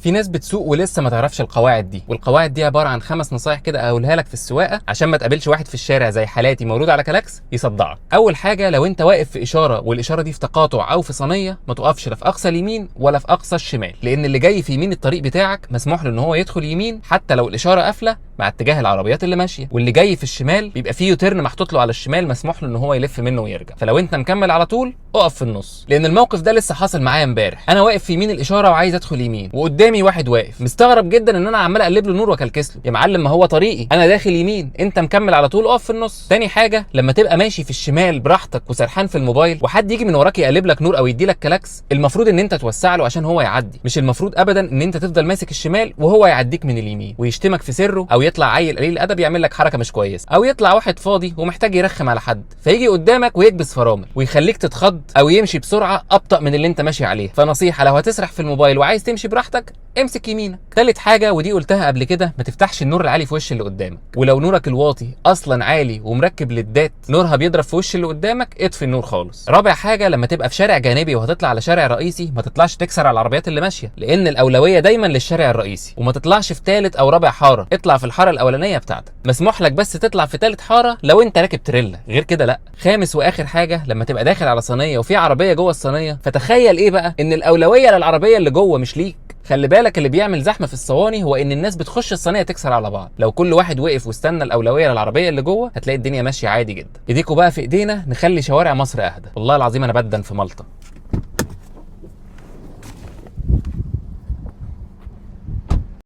في ناس بتسوق ولسه ما تعرفش القواعد دي، والقواعد دي عبارة عن 5 نصايح كده اقولها لك في السواقة عشان ما تقابلش واحد في الشارع زي حالاتي مولود على كلاكس يصدعك. اول حاجة، لو انت واقف في اشارة والاشارة دي في تقاطع او في صينية، ما تقفش لا في اقصى اليمين ولا في اقصى الشمال، لان اللي جاي في يمين الطريق بتاعك مسموح له ان هو يدخل يمين حتى لو الاشارة قافله مع اتجاه العربيات اللي ماشية، واللي جاي في الشمال بيبقى فيه U-turn محطوط له على الشمال مسموح له ان هو يلف منه ويرجع. فلو انت مكمل على طول اقف في النص، لان الموقف ده لسه حاصل معايا امبارح. انا واقف في يمين الاشارة وعايز ادخل يمين، وقدامي واحد واقف مستغرب جدا ان انا عمال اقلب له نور واكلكس له. يا معلم ما هو طريقي، انا داخل يمين، انت مكمل على طول، اقف في النص. تاني حاجة، لما تبقى ماشي في الشمال براحتك وسرحان في الموبايل وحد يجي من وراك يقلب لك نور او يدي لك كلاكس، المفروض ان انت توسع له عشان هو يعدي، مش المفروض ابدا ان انت تفضل ماسك الشمال وهو يعديك من اليمين ويشتمك في سره، او يطلع عيل قليل الادب يعمل لك حركة مش كويسة، او يطلع واحد فاضي ومحتاج يرخم على حد فيجي قدامك ويكبس فرامل ويخليك تتخض او يمشي بسرعة ابطا من اللي انت ماشي عليه. فنصيحه، لو هتسرح في الموبايل وعايز تمشي براحتك امسك يمينك. تالت حاجة، ودي قلتها قبل كده، ما تفتحش النور العالي في وش اللي قدامك، ولو نورك الواطي اصلا عالي ومركب ليدات نورها بيضرب في وش اللي قدامك، اطفي النور خالص. رابع حاجة، لما تبقى في شارع جانبي وهتطلع على شارع رئيسي ما تطلعش تكسر على العربيات اللي ماشية، لان الاولوية دايما للشارع الرئيسي، وما تطلعش في ثالث او رابع حارة، اطلع في الحارة الاولانية بتاعتك. مسموح لك بس تطلع في ثالث حارة لو انت راكب تريلا، غير كده لا. خامس واخر حاجة، لما تبقى داخل على صينية وفي عربية جوه الصينية، فتخيل ايه بقى؟ ان الاولوية للعربية اللي جوه مش ليك. خلي بالك، اللي بيعمل زحمة في الصواني هو ان الناس بتخش الصينية تكسر على بعض. لو كل واحد وقف واستنى الاولوية للعربية اللي جوه هتلاقي الدنيا ماشية عادي جدا. ايديكوا بقى في ايدينا نخلي شوارع مصر اهدى. والله العظيم انا بدن في مالطا.